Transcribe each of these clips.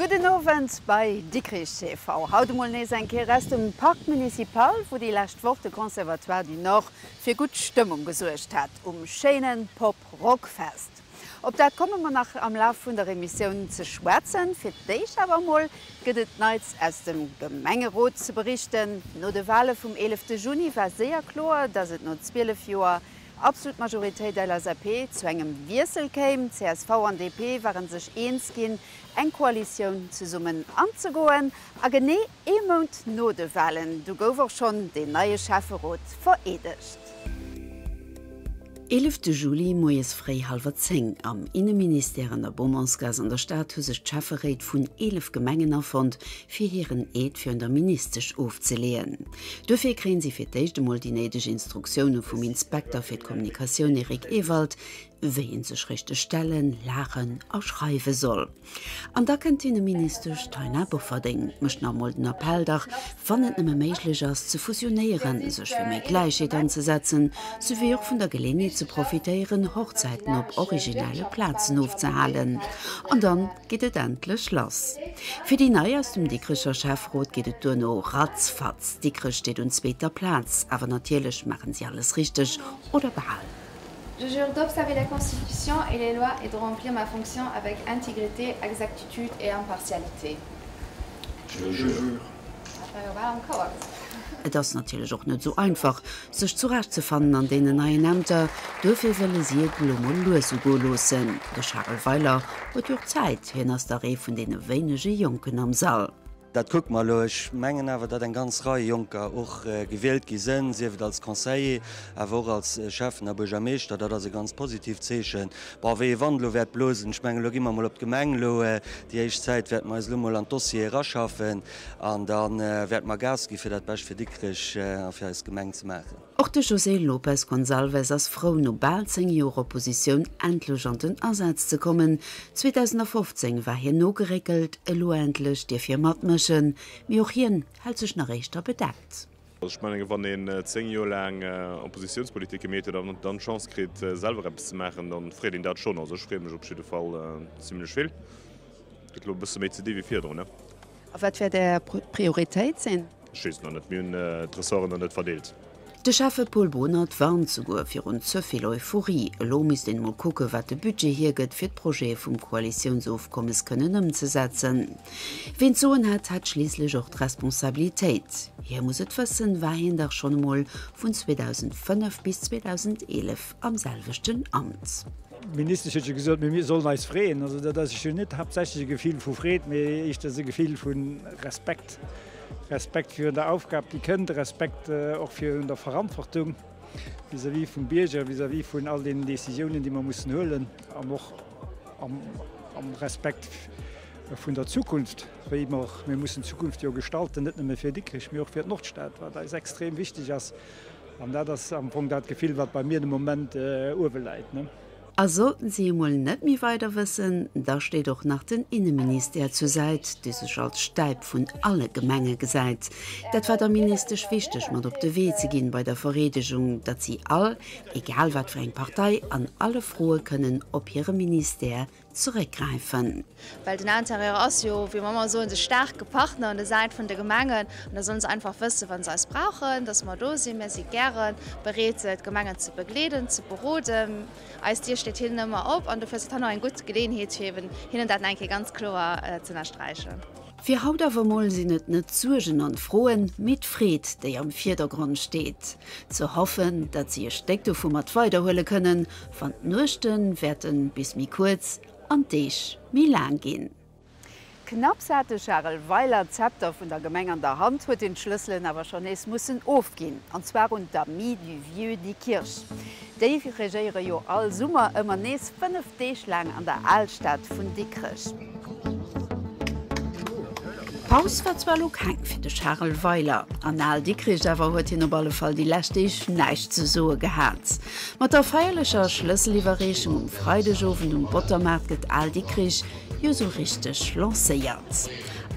Gudden Owend bei Dikrich TV. Haut emol nees eng Kéier aus dem Parc Municipal, wou déi lescht Woch de Conservatoire du Nord fir gutt Stëmmung gesuergt hat um schéine Pop-Rock-Fest. Op dat komme mer nach am Laf vun der Emissioun ze schwätzen. Fir d'éischt awer emol gëtt et Neits aus dem Gemengerot ze berichten. No de Wale vum 11 Juni war séier kloer, datt et no 12 Joer absolut Majoritéit LSAP zu engem Wiessel kéim. Csv an DP ware sech eens ginn, eng Koalitioun zesummen anzegoen. A genee ee Mount no de Walen, du gouf och schonn deen neie Schäfferot vereedegt. 11 Juli, moies fréi hallwer 10, Am Inneministère an der Beaumontsgaass an der Stad hu sech d'Schäfferéit vun 11 Gemengen afonnt, fir hiren Eed virun der Ministesch ofzeleeën. Duerfir kréien si fir d'éischt emol déi néideg Instruktioune vum Inspekter fir d'Kommunikatioun Eric Ewald, wéi een sech richteg stellen, laachen a schreiwe soll. An da kënnt d'Inneministesch Taina Bofferding, mécht nach emol den Appell, dach wann et nëmme méiglech ass, ze fusionéieren, sech fir méi Gläichheet anzesetzen, souwéi och vun der Geleeënheet ze profitéieren, Hochzäiten op originelle Plazen ofzehalen. An dann geet et endlech lass. Fir déi Nei aus dem Dikrecher Schäfferot geet et duerno ratzfatz. Dikrech steet un zweeter Plaz, awer natierlech maachen si alles richteg, oder bal. Je jure d'observer la Constitution et les lois et de remplir ma fonction avec intégrité, exactitude et impartialité. Je jure. Et ass natierlech och net esou einfach, sech zurechtzefannen an deenen neien Ämter. Duerfir wëlle si et elo mol lues ugoe loossen. De Charel Weiler huet jo och Zäit, hien ass dach ee vun deene wéinege Jonken am Sall. Dat kucke mer elo. Ech mengen awer, datt eng ganz Rei Jonker och gewielt gi sënn, sief et als Conseiller, awer och als Schäffen a Buergermeeschter. Dat ass e ganz positiivt Zeechen. Bon, wéi e Wand elo wäert blosen, ech mengen, elo gi mer emol op d'Gemeng. Elo déi éischt Zäit wäerte mer eis elo emol an d'Dossiere eraschaffen an da wäerte mer Gas gi fir dat Bescht fir Dikrech a fir eis Gemeng ze maachen. Och de José Lopes Gonçalves ass frou, no bal 10 Joer Oppositioun endlech an den Asaz ze kommen. 2015 war hien nogeréckelt, elo endlech dierf hie matmëschen. Mee och hien hält sech nach éischter bedeckt. Ech mengen, wann een 10 Joer laang Oppositiounspolitik gemeet huet an dann d'Chance kritt, selwer eppes ze maachen, da freet een dat schonn. Also ech freeë mech op jidde Fall zimlech vill. Et gëtt elo e bësse méi ze di wéi virdrun. A wat wäert Är Prioritéit sinn? Ech weess et nach net. Mir hunn d'Ressorten nach net verdeelt. De Schäffe Paul Bohnert warnt souguer virun ze vill Euphorie. Elo misst een emol kucke wat de Budget hiergëtt, fir d'Projete vum Koalitiounsofkommes kënnen ëmzesetzen. Ween d'Soen hätt, hätt schliisslech och d'Responsabilitéit. Hie muss et wëssen, war hien dach schonn emol vun 2005 bis 2011 am selwechten Amt. D'Ministesch huet jo gesot, mir sollen eis freeën. Also dat ass jo net haaptsächlech e Gefill vu Freed, mee éischters e Gefill vu Respekt. Respekt virun der Aufgab, déi kënnt, Respekt och virun der Verantwortung vis-à-vis vum Bierger, vis-à-vis vun all deenen Décisiounen, déi mer mussen huelen an och am Respekt vun der Zukunft, wéi mer, mir mussen d'Zukunft jo gestalten, net nëmme fir Dikrech, mee och fir d'Nordstad, wat eis extrem wichteg ass. An dat ass am Fong dat Gefill, wat bei mir de Moment uewe läit. A sollten si emol net méi weider wëssen, da steet och nach den Inneministère zur Säit, dee sech als Stäip vun alle Gemenge gesäit. Dat war der Ministesch wichteg mat op de Wee ze ginn bei der Vereedegung, datt si all, egal wat fir eng Partei, an alle Froe kënnen op hire Ministère zeréckgräifen. Well den Intérieur ass jo, wéi mer ëmmer soen, de staarke Partner un der Säit vun de Gemengen. An da sollen se einfach wëssen, wa se eis brauchen, dass mer do sinn. Mir si gäre bereet, d'Gemengen ze begleeden, ze beroden. Eis Dier steet hinnen ëmmer op. An dofir ass et dann och eng gutt Geleeënheet, fir eben hinnen dat nach eng Kéier ganz kloer ze ënnersträichen. Fir haut awer mol sinn et net d'Suergen an d'Froen, mee d'Freed, déi am Virdergrond steet. Ze hoffen, datt si e Stéck dovu mat weiderhuele kënnen, wann d'Nuechte wäerte bis méi kuerz an d'Deeg méi laang ginn. Knapps hat de Charel Weiler d'Zepter vun der Gemeng an der Hand, huet hien d'Schlësselen awer schonn nees mussen ofginn, an zwar un d'Amis du Vieux Diekirch. Déi regéiere jo all Summer ëmmer nees 5 Deeg laang an der Alstad vun Dikrech. Paus war zwar elo keng fir de Charel Weiler. An Al Dikrich awer huet hien op alle Fall déi lescht Deeg näischt ze soe gehat. Mat der feierlecher Schlësseliwwerreechung um Freidegowend um Bottermaart gëtt Al Dikrich. jo sou richteg lancéiert.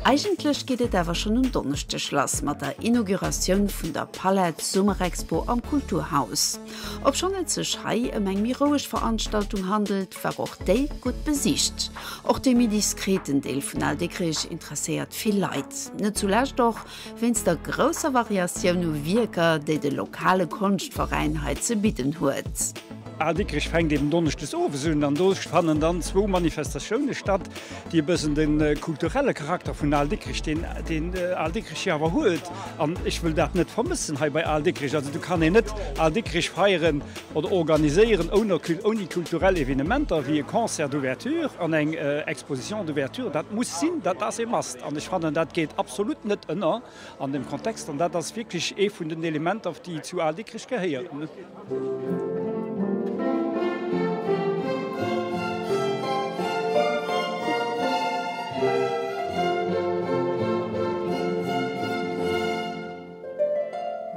Eigentlech geet et awer schonn um Donneschdeg lass mat der Inauguratioun vun der Palette Summerexpo am Kulturhaus. Obschonn et sech hei ëm eng méi roueg Veranstaltung handelt, war och déi gutt besicht. Och dee méi diskreten Deel vun Al Dikrich interesséiert vill Leit, net zulescht och wéinst der grousser Variatioun u Wierker, déi de lokale Konschtveräin hei ze bidden huet. Al Dikrich fänkt eben donneschdes owes un an do fannen dann zwou Manifestatioune statt, déi e bëssen de kulturelle Charakter vun Al Dikrich, deen deen Al Dikrich jo awer huet, an ech wëll dat net vermëssen hei bei Al Dikrich. Also do kann een net Al Dikrich feieren oder organiséieren ouni kulturell Evenementer wéi e Concert d'ouverture an eng Exposition d'ouverture. Dat muss sinn, dat ass e Must an ech fannen dat geet absolut net ënner. An dem Kontext, an dat ass wierklech ee vun den Elementer, déi zu Al Dikrech gehéieren.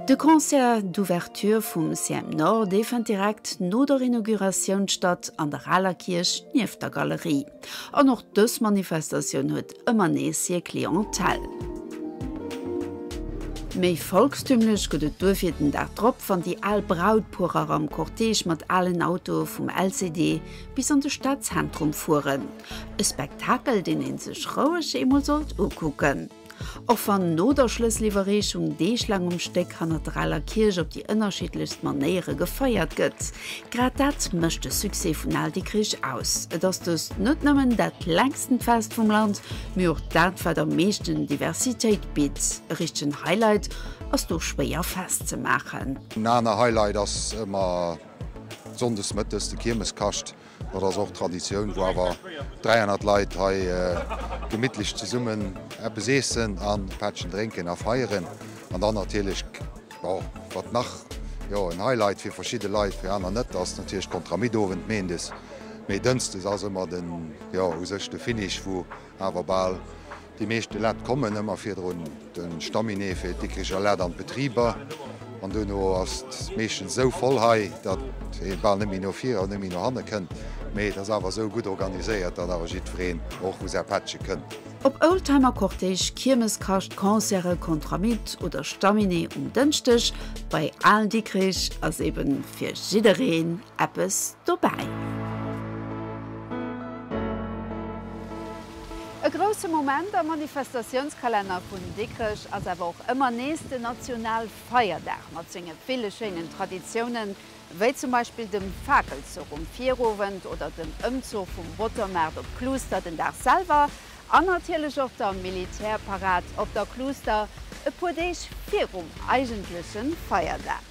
De Concert d'ouverture vum CM Nord, dee fënnt direkt no der Inauguratioun statt an der aler Kierch nieft der Galerie. An och dës Manifestatioun huet ëmmer nees hir Clientèle. Méi volkstümlech gëtt et duerfir den Dag drop, wann déi al Brautpuerer am Cortège mat alen Autoe vum LCD bis an de Stadzentrum fueren. E Spektakel, deen ee sech roueg eemol sollt ukucken. Och wann no der Schlësseliwwerreechung Deeg laang um Stéck hannert der aler Kierch op déi ënnerschiddlechst Manéiere gefeiert gëtt. Grad dat mécht de Succès vun Al Dikrich aus. Et ass dëst net nëmmen dat längsten Fest vum Land, mee och dat wat am meeschten Diversitéit bitt. E richtegen Highlight ass do schwéier festzemaachen. En aner Highlight ass ëmmer sonndes mëttes de Kiermeskascht. Dat ass och Traditioun, wou awer 300 Leit hei gemittlech zesummen eppes eessen an e Pättchen drénken a feieren. An dann natierlech, bon, wat nach, jo, en Highlight fir verschidde Leit, fir aner net, ass natierlech d'Kontramidowend méindes. Mee dënschdes ass ëmmer den, jo, u sech de Finish, wou awer bal Déi meeschte Lett kommen ëmmer virdrun de Stamminee fir d'Dikricher Lett an d'Betriber an dono ass et meeschtens esou voll hei, datt ee bal net méi no vir an net méi no hanne kënnt. Mee et ass awer esou gutt organiséiert, datt awer jiddwereen och u säi Pättche kënnt. Ob Oldtimer-Cortège, Kiermeskascht, Concerte, Contramit oder Stamminee um Dënschdeg, bei Al Dikrich ass eben fir jiddereen eppes dobäi. E grousse Moment am Manifestatiounskalenner vun Dikrech ass awer och ëmmer nees den Nationalfeierdag mat senge ville schéinen Traditiounen, wéi zum Beispill dem Fakelzuch um Virowend oder dem Ëmzuch vum Bottermaart op d'Kluster den Dag selwer an natierlech och der Militärparad op der Kluster e puer Deeg virum eigentleche Feierdag.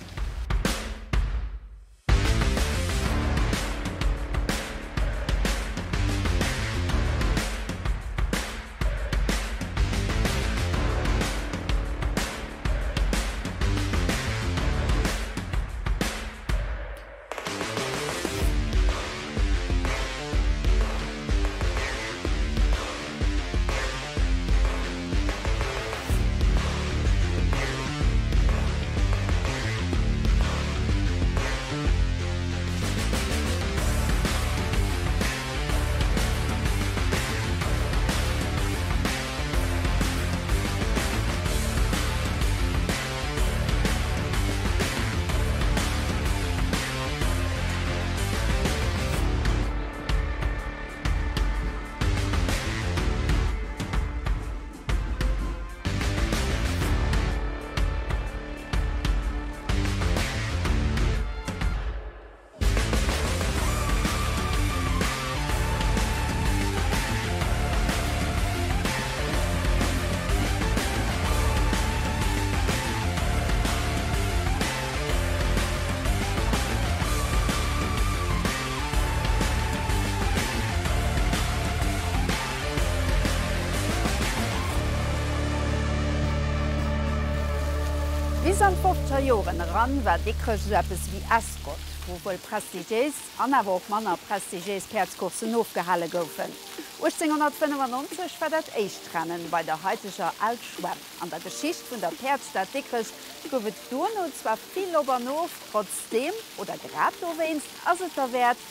Bis an d'fofzeger Joren eran war Dikrech esou eppes wéi Ascot, wou wuel prestigiéis an awer och manner prestigiéis Päerdscourssen ofgehale goufen. 1895 war dat éischt Rennen bei der haiteger Al Schwämm. An der Geschicht vun der Päerdsstad Dikrech gouf et duerno zwar vill op an of, trotzdeem, oder grad dowéinst, ass et derwäert,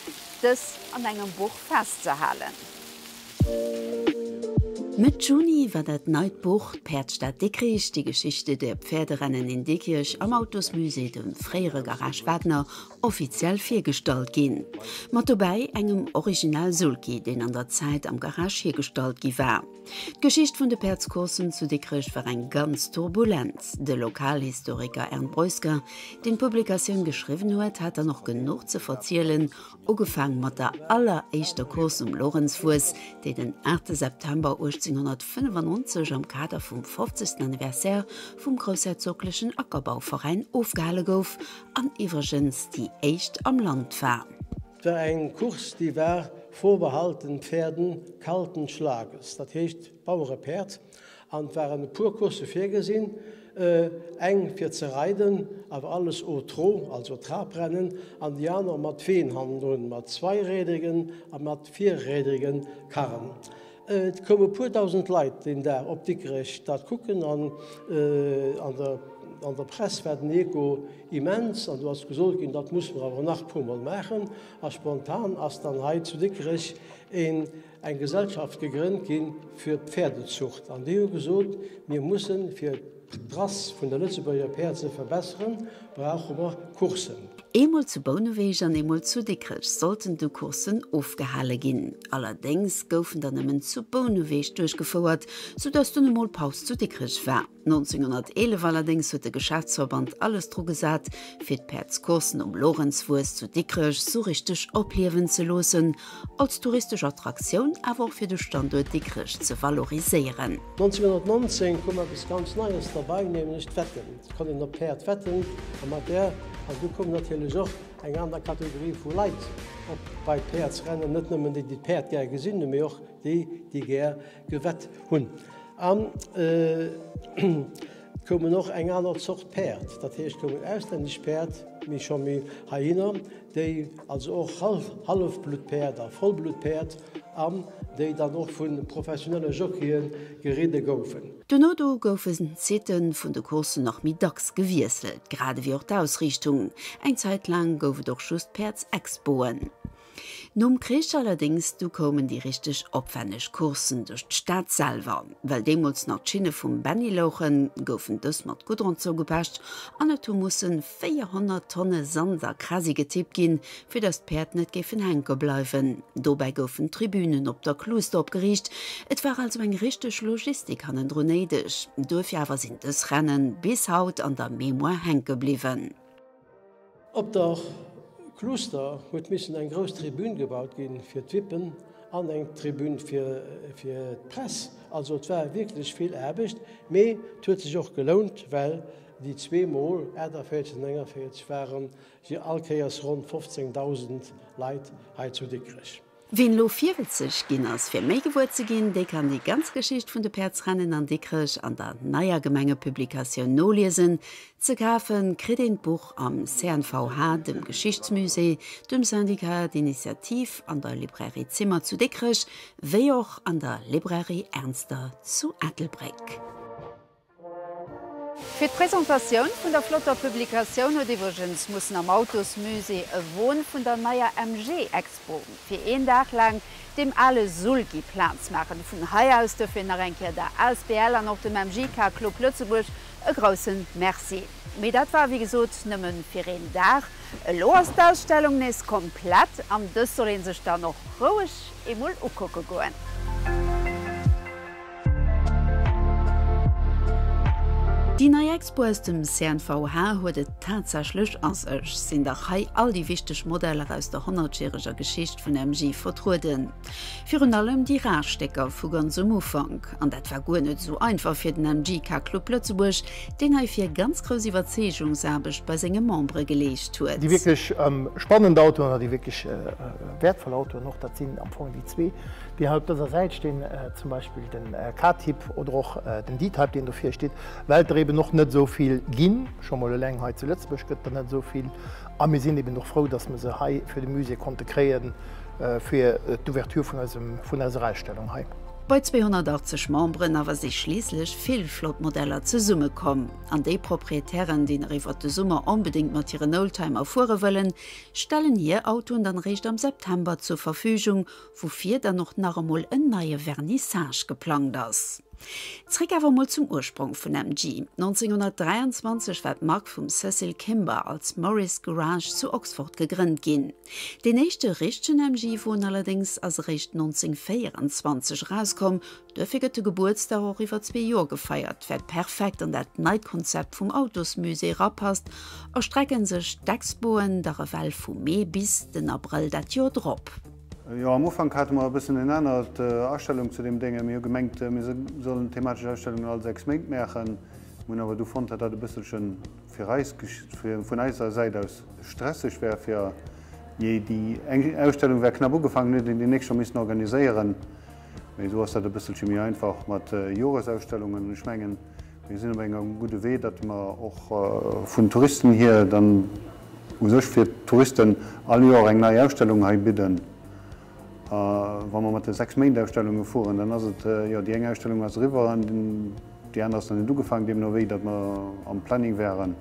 dës an engem Buch festzehalen. Mëtt Juni war dat neit Buch D'Päerdstad Dikrich, die Geschichte der Pferderennen in Diekirch am Autosmusée, dem fréiere Garage Wagner, offiziell virgestallt ginn. Mat dobäi engem Original Sulky, deen an der Zäit am Garage hiergestallt gi war. D'Geschicht vun de Päerdscourssen zu Dikrech war eng ganz turbulent. De Lokalhistoriker Ern Breusker, deen d'Publikatioun geschriwwen huet, hat dann och genuch ze verzielen, ugefaang mat der alleréischter Course um Lorentzwuess, déi den 8 September 1895 am Kader vum 50. Anniversaire vum Groussherzoglechen Ackerbauveräin ofgehale gouf an iwwregens déi éischt am Land war. Et war eng Course, déi war vorbehalten Pferden kalten Schlages, dat heescht Bauerepäerd. An et waren e puer Coursse virgesinn, eng fir ze reiden, awer alles au trot, also Trabrennen, an déi aner mat Ween hannendrun, mat zweirädrigen a mat vierrädrigen Karren. Et koume puer dausend Leit deen Dag op Dikrech dat kucken an an der Press war den Echo immens an do ass gesot ginn, dat musse mer awer nach puer mol maachen. A spontan ass dann hei zu Dikrech een eng Gesellschaft gegrënnt gi fir d'Pferdezucht an déi hu gesot, mir mussen fir d'Rass vun der Lëtzebuerger Päerd ze verbesseren, brauche mer Coursen. Eemol zu Bouneweg an eemol zu Dikrech sollten du Courssen ofgehale ginn. Allerdéngs goufen der nëmmen zu Bouneweg duerchgefouert, soudass dunn emol Paus zu Dikrech war. 1911 allerdéngs huet de Geschäftsverband alles dru gesat, fir d'Päerdscourssen um Lorentzwuess zu Dikrech sou richteg opliewen ze loossen, als touristesch Attraktioun, awer och fir de Standuert Dikrech ze valoriséieren. 1919 koum eppes ganz Neies derbei, nämlech d'Wetten. Et konnt een op Päerd wetten a mat där, an du koum natierlech och eng aner Kategorie vu Leit op bei d'Päerdsrennen, net nëmmen déi, déi d'Päerd gär gesinn hunn, mee och déi, déi gär gewett hunn. An et koumen och eng aner Zort Päerd, dat heescht, et koumen auslännesch Päerd, méi scho méi heihinner, déi also och Hallefbluttpäerd a Vollbluttpäerd, an déi dann och vu professionelle Jockeye geridde goufen. Duerno do goufen d'Sitte vun de Courssen nach méi dacks gewiesselt, grad ewéi och d'Ausriichtung. Eng Zäit laang gouf et och just Päerdsexpoen. Nom Krich allerdéngs, du koumen déi richteg opwenneg Courssen duerch d'Stad selwer. Well deemools nach d'Schinne vum Benny louchen, goufen dës mat Goudron zougepecht an et hu mussen 400 Tonne Sand a Krasi getippt ginn, fir datt d'Päerd net géifen hänke bleiwen. Dobäi goufen Tribünen op der Kluuster opgeriicht. Et war also eng richteg Logistik hannendrun néideg. Duerfir awer sinn dës Rennen bis haut an der Mémoire hänke bliwwen. Op der Kluuster huet missen eng grouss Tribün gebaut ginn fir d'Vippen an eng Tribün fir d'Press. Also et war wierklech vill Aarbecht, mee et huet sech och gelount, well déi zweemol, 48 an 49, waren all Kéiers ronn 15.000 Leit hei zu Dikrech. Ween elo virwëtzeg ginn ass fir méi gewuer ze ginn, dee kann déi ganz Geschicht vun de Päerdsrennen an Dikrech an der neier Gemengepublikatioun noliesen. Ze kafe kritt een d'Buch am CNVH, dem Geschichtsmusée, dem Syndicat d'Initiative an der Librairie Zimmer zu Dikrech, wéi och an der Librairie Ernster zu Ettelbréck. Fir d'Presentatioun vun der flotter Publikatioun huet iwwregens mussen am Autosmusée e Won vun der neier MG Expo fir een Dag laang deem ale Sulky Plaz maachen. Vun hei aus duerfir nach eng Kéier der asbl an och dem MJK Club Lëtzebuerg e groussen Merci. Mee dat war wéi gesot nëmmen fir een Dag. Elo ass d'Ausstellung nees komplett an dës soll ee sech dann och roueg eemol ukucke goen. Déi nei Expo aus dem CNVH huet et tatsächlech a sech. Sinn dach hei all déi wichteg Modeller aus der honnertjäreger Geschicht vun MG vertrueden. Virun allem déi rar Stécker vu ganz um Ufank. An dat war guer net esou einfach fir den MG Car Club Lëtzebuerg, deen heifir ganz grouss Iwwerzeegungsaarbecht bei senge Membere geleescht huet. Déi wierklech spannend Autoen oder déi wierklech wäertvoll Autoen och, dat sinn am Fong déi zwee, Déi hei op dëser Säit stinn, zum Beispill den K-Typ oder och den D-Type, deen dovir steet, well et der eben och net esou vill ginn. Scho mol eleng hei zu Lëtzebuerg gëtt der net esou vill. A mir sinn eben och frou, dass mer se hei fir de Musée konnte kréien, fir d'Ouverture vun eisem, vun eiser Ausstellung hei. Bei 280 Memberen awer si schliisslech vill flott Modeller zesummekomm. An déi Proprietären, déi nach iwwert de Summer onbedéngt mat hiren Oldtimer fuere wëllen, stellen hir Autoen dann eréischt am September zur Verfügung, woufir dann och nach emol en neie Vernissage geplangt ass. Zréck awer emol zum Ursprong vun MG. 1923 war d'Mark vum Cecil Kimber als Morris Garage zu Oxford gegrënnt ginn. Deen éischte richtegen MG-Won allerdéngs ass eréischt 1924 erauskomm, duerfir gëtt de Gebuertsdag och iwwer zwee Joer gefeiert. Wat perfekt an dat neit Konzept vum Autosmusée erapasst, erstrecken sech d'Expoen dach ewell vu Mee bis den Abrëll dat Joer drop. Jo, am Ufank hate mer e bëssen en anert Astellung zu deem Dénge. Mir hu gemengt, mir sollen thematesch Ausstellungen all 6 Méint maachen. Mir hunn awer du fonnt, datt dat e bësselche fir eis, vun eiser Säit aus stresseg wär, fir jee déi eng Ausstellung wär knapp ugefaangen, huet een déi nächst scho missen organiséieren. Mee esou ass dat e bësselche méi einfach mat Joresausstellungen. Ech mengen, Mir sinn op engem gudde Wee, datt mer och vun Touristen hier dann u sech fir d'Touristen all Joer eng nei Ausstellung hei bidden. Wa mer mat de Sechs-Méint-Ausstellunge fueren, dann ass et, jo, déi eng Ausstellung ass eriwwer an déi aner ass nach net ugefaangen, deemno wéi datt mer am Planning wären.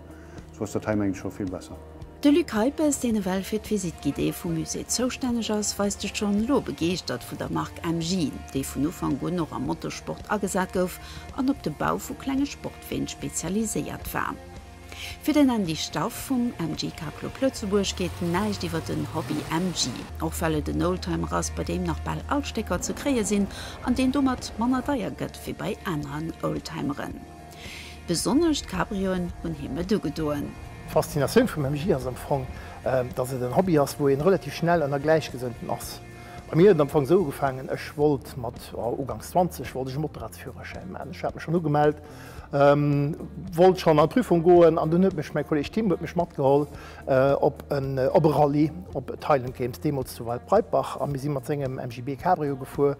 Sou ass dat hei, mengen ech, scho vill besser. De Luc Heipes, deen ewell fir d'Visite guidée vum Musée zoustänneg ass, weist sech schonn elo begeeschtert vun der Mark MG, déi vun Ufank un och am Motorsport agesat gouf an op de Bau vu klenge Sportween spezialiséiert war. Fir den Andy Staff vum MG Car Club Lëtzebuerg geet näischt iwwer den Hobby MG, och well et en Oldtimer ass, bei deem nach bal all Stécker ze kréie sinn an deen domat manner deier gëtt wéi bei aneren Oldtimeren. Besonnesch d'Cabrioen hunn him et ugedoen. D'Faszinatioun vum MJ ass am Fong, dass et en Hobby ass, wou een relativ schnell ënner Gläichgesënnten ass. Bei mir huet et am Fong esou ugefaangen, ech wollt mat uganks 20 wollt ech e Motorradsführerschäin maachen. Ech hat mech schonn ugemellt, wollt schonn an d'Prüfung goen an dunn huet mech mäi Kolleeg Tim huet mech matgeholl op en op e Rallye op d'Highland Games, deemools zu Waldbreitbach a mir si mat sengem MGB Cabrio gefuer.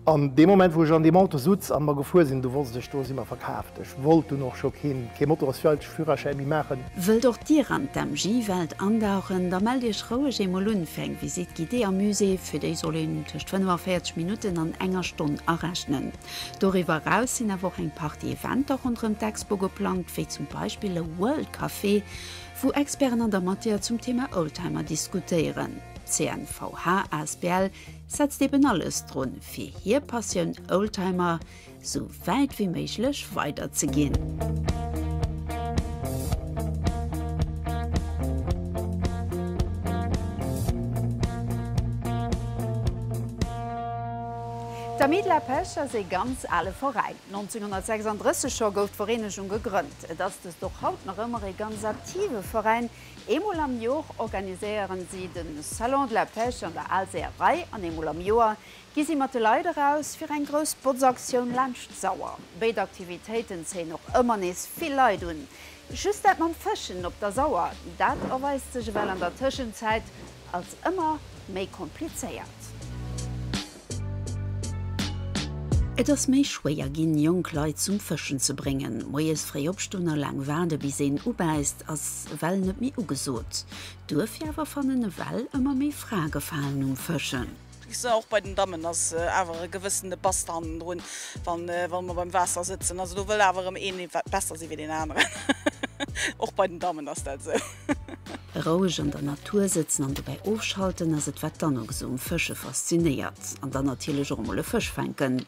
An dee Moment, wou ech an deem Auto sutz a mer gefuer sinn, du wosst ech, do si mer verkaaft. Ech wollt dunn och scho keen Motorradsführerschäin méi maachen. Wëllt och Dir an d'MG-Welt andauchen? Da mellt Iech roueg eemol un fir eng Visite guidée am Musée. Fir déi soll een tëscht 45 Minutten an enger Stonn arechnen. Doriwwer eraus sinn awer och eng Partie Eventer ronderëm d'Expo geplangt, wéi zum Beispill e World Café, wou Experten an der Matière zum Thema Oldtimer diskutéieren. D'CNVH asbl. Setzt eben alles drun, fir hir Passioun Oldtimer sou wäit wéi méiglech weider ze ginn. D'Amis de la Pêche ass ee ganz ale Veräin. 1936 scho gouf d'Vereenegung gegrënnt. Et ass dëst och haut nach ëmmer ee ganz aktive Veräin, Eemol am Jor organiséieren si de Salon de la Pêche an der Aalseeërei an eemol am Joer gi si mat de Leit eraus fir eng grouss Botzaktioun laanscht d'Sauer. Béid Aktivitéiten zéien och ëmmer nees vill Leit un. Just dat mam Fëschen op der Sauer, dat erweist sech ewell an der Tëschenzäit als ëmmer méi komplizéiert. Et ass méi schwéier ginn, jonk Leit zum Fëschen ze bréngen. Moies fréi opstoen a laang waarde bis een ubäisst, ass ewell net méi ugesot. Duerfir awer fannen ewell ëmmer méi Frae Gefalen um Fëschen. Ech soen, och bei den Dammen ass awer e gewëssene Bass hannendrun, wa mer beim Waasser sëtzen. Also do wëll awer erëm een besser si wéi deen aneren. Och bei den Dammen ass dat esou. Roueg an der Natur sëtzen an dobäi ofschalten ass et wat d'Anouk esou um Fësche faszinéiert. An dann natierlech och emol e Fësch fänken.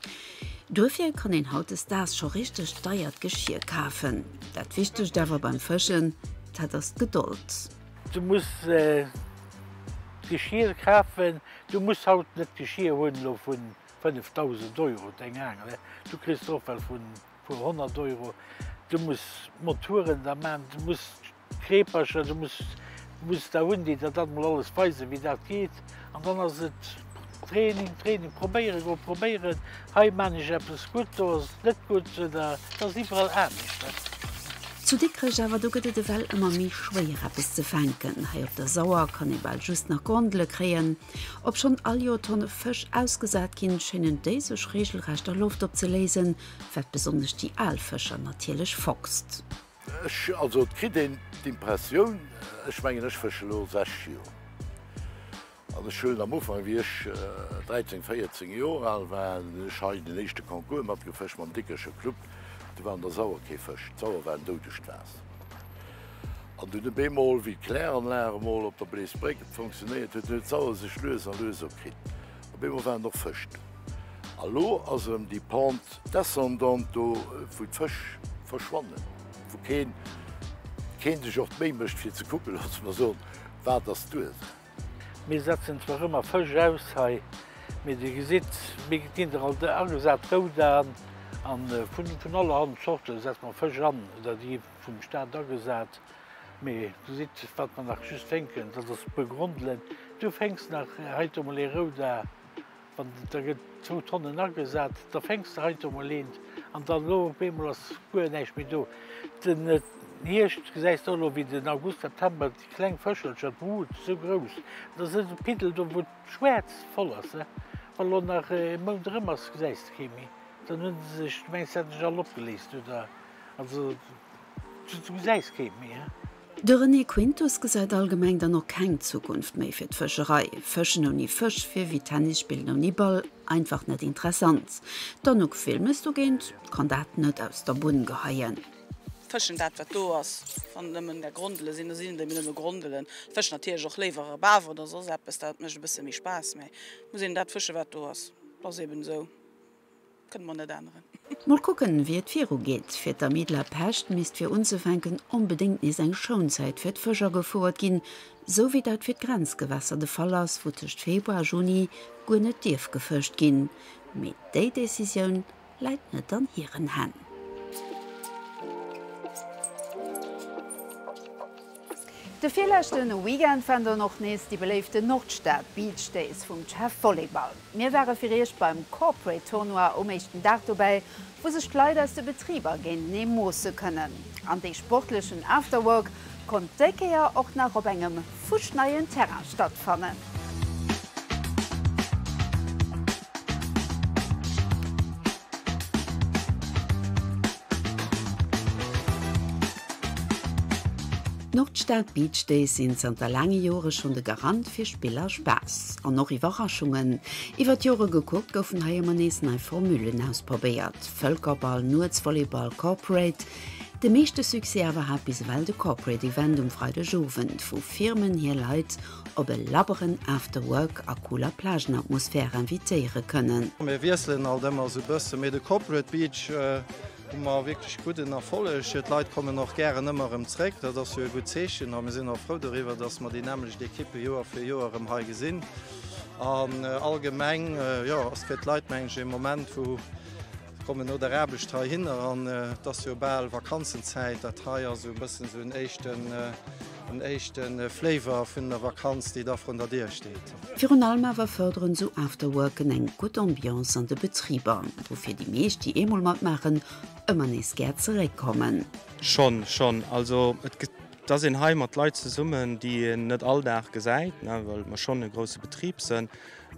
Duerfir kann een hautdesdaags scho richteg deiert Geschier kafen. Dat wichtegt awer beim Fëschen, dat ass d'Gedold. Du muss d'Geschier kafen, du muss haut net d'Geschier hunn elo vun 5.000 Euro, deng Aangel, du kriss der och well vun puer 100 Euro. Du muss d'Moturen da man, du muss Kreepercher, du muss, du muss der hunn, déi der dat mol alles weisen, wéi dat geet. An dann ass et Training, Training, probéieren, goen, probéieren. Hei maan ech eppes gutt, do ass et net gutt, oder et ass iwwerall anescht. Zu Dikrech awer, do gëtt et ewell ëmmer méi schwéier eppes ze fänken. Hei op der Sauer kann ee bal just nach Grondele kréien. Obschonn all Joer Tonne Fësch ausgesat ginn, schéinen déi sech reegelrecht a Loft opzeléisen, wat besonnesch déi al Fëscher natierlech foxt. Ech, also et kritt een d'Impressioun, ech mengen ech fësche lo 60 Joer. An ech hunn am Ufank, wéi ech 13, 14 Joer al war, hunn ech hei den éischte Concours matgefëscht mam Dikrecher Club. Do war an der Sauer kee Fësch, d'Sauer war en doudegt Waasser. An dunn op eemol, wéi d'Kläranlag emol op der Bleesbréck fonctionnéiert huet, huet d'Sauer sech lues a lues opkritt. Op eemol waren och Fësch do. A lo ass erëm déi Pente descendante do, wou d'Fësch verschwannen, wou keen, keen sech och d'Méi mécht fir ze kucken, loosse mer soen, wat ass d'Ursaach. Mir setzen zwar ëmmer Fësch aus hei, mee Dir gesitt, mir ginn der alt agesat, Roudan a vun, vun allerhand Zorte setze mer Fësch an oder déi gi vum Staat agesat. Mee Dir gesitt, wat mer nach just fénken, dat ass e puer Grondelen. Du fénks nach heite mol ee Rouda. Wann da gëtt zwou Tonnen agesat, da fänks de heito mol eent an dann elo op eemol ass guer näischt méi do. Den Hierscht gesäis de och elo, wéi den August, September déi kleng Fëschelcher, d'Brut esou grouss, da ass e Piddel do wou d'schwäerz voll ass. Wa lo nach e Mount erëm ass, gesäis de kee méi. Dann hunn se sech, du mengs se hätte sech all opgeléist oder also du gesäis kee méi. De René Quintus gesäit allgemeng dann och keng Zukunft méi fir d'Fëscherei. Fëschen ouni Fësch wier wéi Tennis spillen ouni Ball, einfach net interessant. D'Anouk Wilmes dogéint kann dat net aus der Bunn geheien. Fëschen dat wat do ass, wann et nëmmen der Grondele sinn, da sinn et eben nëmme Grondelen. Fëschen natierlech och léiwer Rhabarber oder soss eppes, dat mécht e bësse méi Spaass, mä muss een dat fësche wat do ass, ass eben esou. Kënne mer net änneren. Mol kucken, wéi et viru geet. Fir d'Amis de la Pêche misst fir unzefänken onbedéngt nees eng Schounzäit fir d'Fësch agefouert ginn, sou wéi dat fir d'Grenzgewässer de Fall ass, wou tëscht Februar a Juni guer net dierf gefëscht ginn. Mee déi Decisioun läit net an hiren Hänn. De virleschte Weekend waren dann och nees déi beléiften Nordstad Beach Days vum Chef Volleyball. Mir ware fir iech beim Corporate Tournoi um éischten Dag dobäi, wou sech d'Leit aus de Betriber géintenee moosse kënnen. An dee sportlechen Afterwork konnt déi Kéier och nach op engem fuschneien Terrain stattfannen. D'Nordstad Beach Days sinn zanter laange Jore schonn de Garant fir Spill a Spaass. An och Iwwerraschungen. Iwwer d'Jore gekuckt goufen hei ëmmer nees nei Formullen ausprobéiert, Vëlkerball, Nuetsvolleyball, Corporate. De meeschte Succès awer hat bis ewell de Corporate Event um Freidegowend, wou Firmen hir Leit op e labberen After Work a cooler Plagenatmosphär invitéiere kënnen. Mir wiesselen alt ëmmer esou bëssen, mee de Corporate Beach hu mer wierklech gudden Erfolleg. D'Leit kommen och gären ëmmer erëm zréck, dat ass jo e gutt Zeechen a mir sinn och frou doriwwer, dass mer déi nämmlecht Ekippe Joer fir Joer erëm hei gesinn. An allgemeng, jo, ass fir d'Leit, mengen ech, e Moment, wou se kommen no der Aarbecht heihinner an et ass jo bal Vakanzenzäit. Dat hei ass esou e bëssen esou en éischten, en éischte Flavor vun der Vakanz, déi da vrun der Dier steet. Virun allem awer fërderen esou Afterworken eng gutt Ambiance an de Betriber, woufir déi meescht, déi eemol matmaachen, ëmmer nees gär zeréckkommen. Schonn, schonn. Also et et ass een hei mat Leit zesummen, déi een net all Dag gesäit, ne, well mer schonn e grousse Betrib sënn,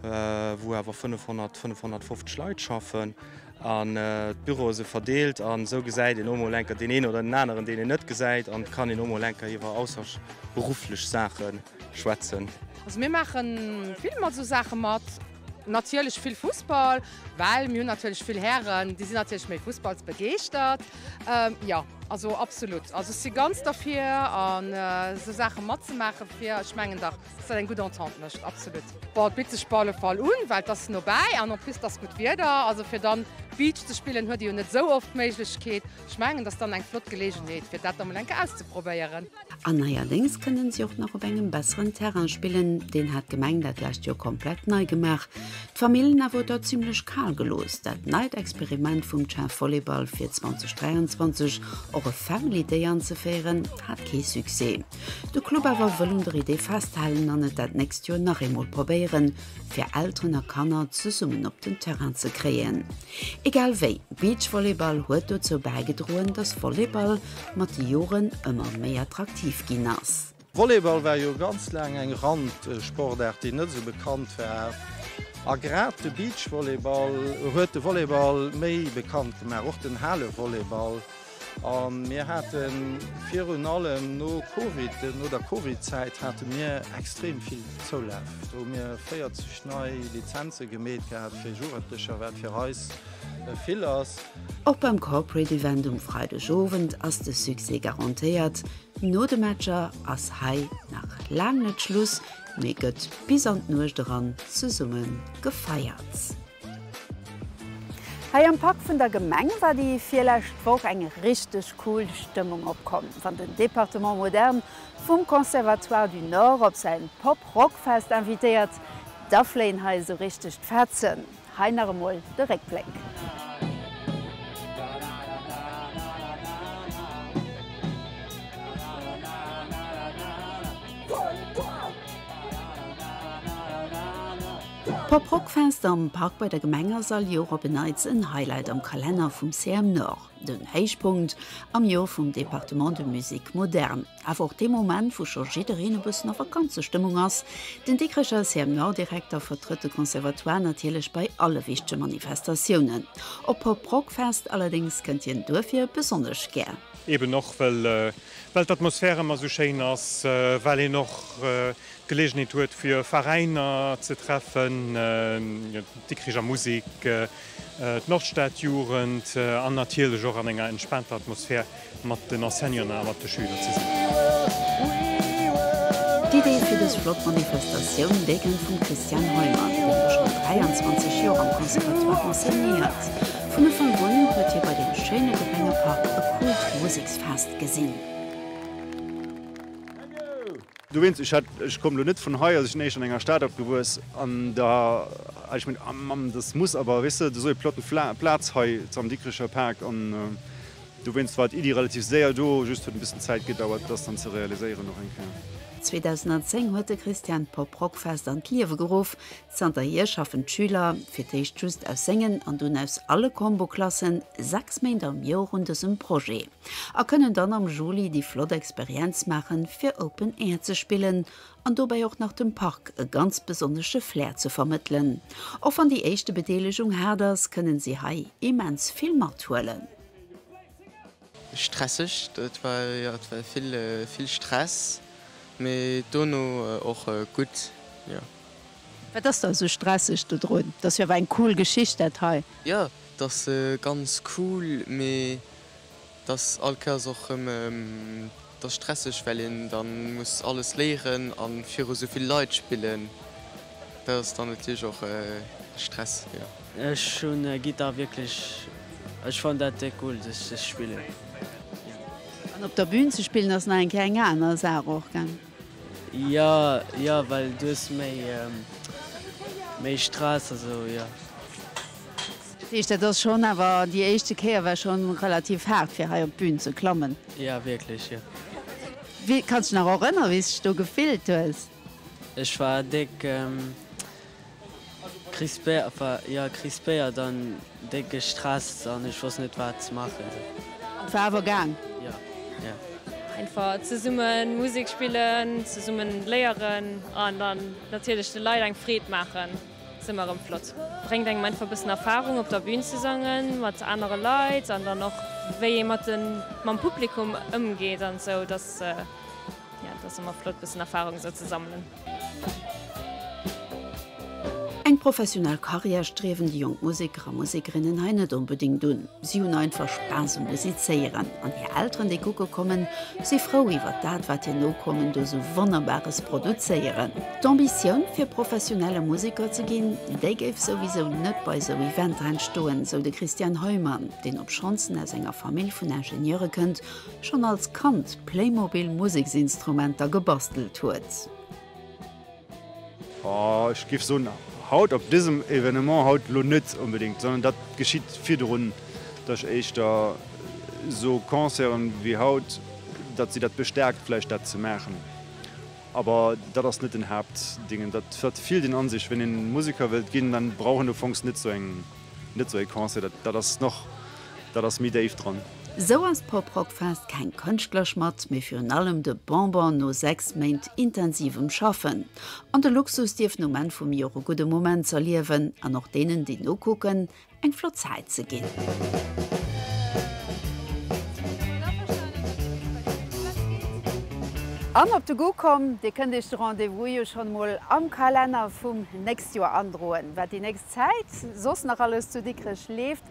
wou awer 500, 550 Leit schaffen an d'Büroe se verdeelt an esou gesäit een och mol enker deen een oder den aneren, deen een net gesäit an et kann een och mol enker iwwer ausserberufflech Saache schwätzen. Also mir maache vill mat esou Saache mat, natierlech vill Fussball, well mir hunn natierlech vill Hären, déi sinn natierlech méi fussballsbegeeschtert. Jo, also absolut, also ech si ganz derfir an esou Saache matzemaache fir, ech mengen dach, Dass dat eng gutt Entente mécht, absolut. Bon, et bitt sech op alle Fall un, well et ass nobäi an en plus et ass gutt Wieder. Also fir dann Beach ze spillen huet ee jo net esou oft d'Méiglechkeet. Ech mengen, et ass dann eng flott Geleegenheet fir dat da mol eng Kéier auszeprobéieren. An neierdéngs kënnen si och nach op engem besseren Terrain spillen, deen hat d'Gemeng dat lescht Joer komplett nei gemaach. D'Famillen awer huet dat zimmlech kal gelooss. Dat neit Experiment vum Chef Volleyball fir 2023 och e Family Day anzeféieren, hat kee Succès. De Club awer wëll un der Idee festhalen an et dat nächst Joer nach eemol probéieren, fir Elteren a Kanner zesummen op den Terrain ze kréien. Egal wéi, Beachvolleyball huet dozou bäigedroen, dass Volleyball mat de Joren ëmmer méi attraktiv ginn ass. Volleyball war jo ganz laang eng Randsportaart, déi net esou bekannt war. A grad de Beachvolleyball huet de Volleyball méi bekannt gemaach, och den Halevolleyball. A mir hate virun allem no Covid, no der Covid-Zäit hate mir extrem vill Zoulaf. Do hu mir 40 nei Lizenze gemeet gehat fir Jugendlecher, wat fir eis vill ass. Och beim Corporate Event um Freidegowend ass de Succès garantéiert. No de Matcher ass hei nach laang net Schluss, mee gëtt bis an d'Nuecht eran zesumme gefeiert. Hei am Park vun der Gemeng war déi virlescht Woch eng richteg cool Stëmmung opkomm, wann den Département Moderne vum Conservatoire du Nord op säin Pop-Rock-Fest invitéiert, da fléien hei esou richteg d'Fetzen. Hei nach emol de Réckbléck. D'Pop-Rock-Fest am Park bei der Gemeng ass all Joer op en Neits en Highlight am Kalenner vum CM Nord. Den Héichpunkt am Joer vum Département de Musique Moderne. Awer och dee Moment, wou scho jiddereen e bëssen a Vakanzestëmmung ass. Den Dikrecher CM Nord-Direkter vertrëtt de Conservatoire natierlech bei alle wichtege Manifestatiounen. Op Pop-Rock-Fest allerdéngs kënnt hien duerfir besonnesch gär. Eben och well d'Atmosphär ëmmer esou schéin ass, well een och d'Geleegenheet huet fir Veräiner ze treffen, d'Dikricher Musik, d'Nordstadjugend an natierlech och an enger entspaanter Atmosphär mat den Enseignanten a mat de Schüler ze sinn. D'Idee fir dës flott Manifestatioun, déi kënnt vum Christian Heumann, deen elo schonn 23 Joer am Conservatoire enseignéiert. Vun Ufank un huet hie bei deem schéine Gemengepark e coolt Museksfest gesinn. Dowéinst, ech hat, ech kommen elo net vun hei, also ech sinn éischter an enger Stad opgewuess an da hat ech gemengt, ah Mamm, dass muss awer, weess de, esou e plotten Plaz hei am Dikrecher Park an dowéinst war d'Iddi relativ séier do, just huet en bëssen Zäit gedauert, dass dann ze realiséieren och eng Kéier. 2010 huet de Christian d'Pop-Rock-Fest an d'Liewe geruff. Zanterhier schaffen d'Schüler, fir d'éischt just aus sengen an dunn aus alle Combo-Klassen, 6 Méint am Joer un dësem Projet. A kënnen dann am Juli déi flott Experienz maachen, fir Open Air ze spillen an dobäi och nach dem Park e ganz besonnesche Flair ze vermëttelen. Och wann déi éischte Bedeelegung haart ass, kënnen si hei immens vill mathuelen. Stresseg, et war jo et war vill vill Stress, mee dono och gutt, jo. Wat ass da esou stresseg dodrun? Et ass jo awer eng cool Geschicht dat hei. Jo, et ass ganz cool, mee Et ass all Kéiers och rëm, et ass stresseg, well een dann muss alles léieren an viru sou vill Leit spillen. Dat ass dann natierlech och Stress, jo. Ech hunn Gittar wierklech, ech fannen dat déck cool sech ze spillen. An op der Bühn ze spillen ass nach eng Kéier eng aner Saach och, gell? Jo, jo, well du hues méi, méi Stress a sou, jo. Dat heescht, dat ass schonn awer, déi éischte Kéier war schonn relativ haart fir hei op d'Bün ze klammen? Jo, wierklech, jo. Wéi, kanns dech nach erënneren, wéi s dech do gefillt hues? Ech war déck crispéiert, enfin, jo, crispéiert an déck gestresst an ech wosst net wat ze maachen. An et war awer gaang? Jo, jo. Einfach zesummen Musek spillen, zesummen léieren an dann natierlech de Leit eng Freed maachen. Ass ëmmer erëm flott. Bréngt engem einfach e bëssen Erfahrung op der Bühn ze sangen mat anere Leit an dann och wéi ee mat den mam Publikum ëmgeet an esou. Dat ass jo dat ass ëmmer flott bëssen Erfahrung esou ze sammelen. Eng professionell Karriär striewen déi jonk Museker a Musekerinnen hei net onbedéngt un. Si hunn einfach Spaass um Musizéieren an hir Elteren, déi kucke kommen, si frou iwwer dat, wat hir Nokommen do sou Wonnerbares produzéieren. D'Ambitioun, fir professionelle Museker ze ginn, déi géif souwisou net bei sou Eventer entstoen, sou de Christian Heumann, deen obschonns en aus enger Famill vun Ingenieure kënnt, schonn als Kand Playmobil-Museksinstrumenter gebastelt huet. Ech géif soen, haut op dësem Evenement haut elo net onbedéngt, sondern dat geschitt virdrun, datt ech éischter esou Concerten wéi haut, datt si dat bestärkt vläicht dat ze maachen. Aber dat ass net den Haaptdingen. Dat fillt een an sech, wenn een Musiker wëllt ginn, dann brauch een ufanks net esou eng Net sou ee Concert, dat dat ass nach, dat ass méi déif dran. Sou ass d'Pop-Rock-Fest keng Kënschtlerschmatt, mee virun allem de Bonbon no 6 Méint intensivem Schaffen. An de Luxus dierfen um Enn vum Joer e gudde Moment z'erliewen an och deenen, déi nokucken, eng flott Zäit ze ginn. An op de Goût komm, Dir kënnt Iech de Rendez-vous jo schonn emol am Kalenner vum nächst Joer androen. Wat déi nächst Zäit soss nach alles zu Dikrech leeft,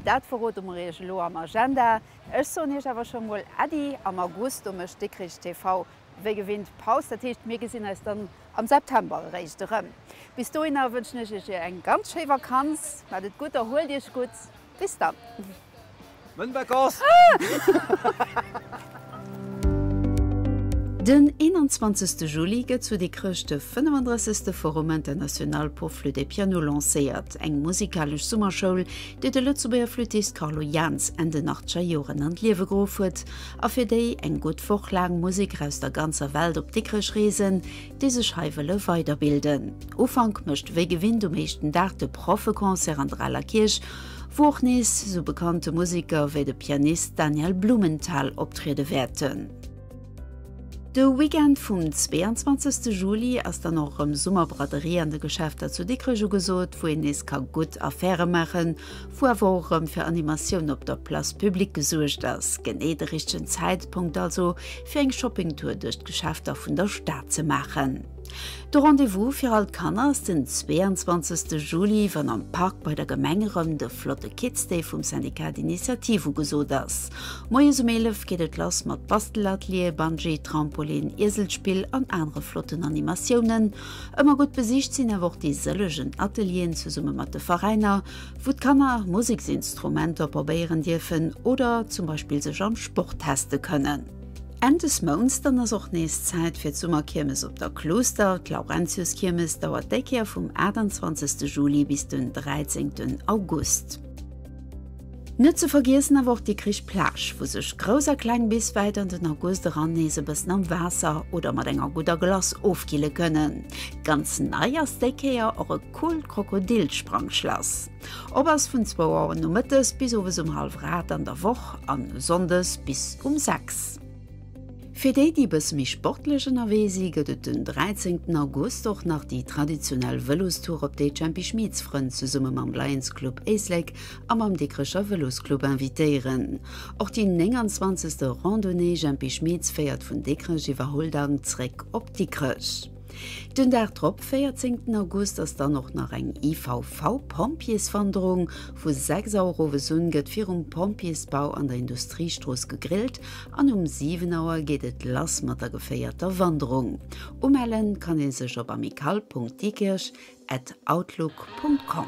dat verrode mer Iech elo am Agenda. Ech soen Iech awer scho mol Äddi. Am August, do mécht Dikrich TV wéi gewinnt Paus. Dat heescht, mir gesinn eis dann am September eréischt erëm. Bis dohinner wënschen ech Iech eng ganz schéi Vakanz. Maacht et gutt, erhuelt Iech gutt. Bis dann! Bonnes vacances! Den 21. Juli gëtt zu Dikrech de 35. Forum International pour Flûte et Piano lancéiert, eng musikalesch Summerschoul, déi de Lëtzebuerger Flüttist Carlo Jans Enn den achtzeger Joren an d'Liewe geruff huet a fir déi eng gutt Woch laang Museker aus der ganzer Welt op Dikrech reesen, déi sech hei wëlle weiderbilden. Ufank mécht wéi gewinnt um éischten Dag de Proffeconcert an der Aler Kierch, wou och nees sou bekannte Museker wéi de Pianist Daniel Blumenthal optriede wäerten. De Weekend vum 22. Juli ass dann och erëm Summerbraderie an de Geschäfter zu Dikrech ugesot, wou een nees ka gutt Affäre maachen, wou awer och erëm fir Animatioun op der Place publique gesuergt ass. Genee de richtegen Zäitpunkt also, fir eng Shoppingtour duerch d'Geschäfter vun der Stad ze maachen. De Rendez-vous fir all d'Kanner ass den 22. Juli, wann am Park bei der Gemeng erëm de flotte Kids Day vum Syndicat d'Initiative ugesot ass. Moies um 11 geet et lass mat Bastelatelier, Bungee, Trampolin, Ieselspill an anere flotten Animatiounen. Ëmmer gutt besicht sinn awer och déi sëllegen Atelieren zesumme mat de Veräiner, wou d'Kanner Museksinstrumenter probéieren dierfen oder zum Beispill sech am Sport teste kënnen. Enn des Mounts dann ass och nees Zäit fir d'Summerkiermes op der Kluuster. D'Laurentiuskiermes dauert déi Kéier vum 28. Juli bis den 13. August. Net ze vergiessen awer och d'Dikrich Plage, wou sech Grouss a Kleng bis wäit an den August eran nees e bëssen am Waasser oder mat enger gudder Glace ofkille kënnen. Ganz nei ass déi Kéier och e coolt Krokodilsprangschlass. Op ass vun zwou Auer nomëttes bis owes um hallwer 8 an der Woch an sonndes bis um 6. Fir déi, déi e bësse méi sportlech ënnerwee si, gëtt et den 13 August och nach déi traditionell Vëlostour, op déi d'Jempy Schmieds Frënn zesumme mam Lions Club Éislek a mam Dikrecher Vëlosclub invitéieren. Och déi 29. Randonnée Jempy Schmieds féiert vun Dikrech iwwer Huldang zréck op Dikrech. Den Dag drop, 14 August, ass dann och nach eng IVV-Pompjeeswanderung. Vu 6 Auer owes un gëtt virum Pompjeesbau an der Industriestrooss gegrillt an um 7 Auer geet et lass mat der geféierter Wanderung. Umellen kann ee sech op amicale.diekirch at outlook Punkt com.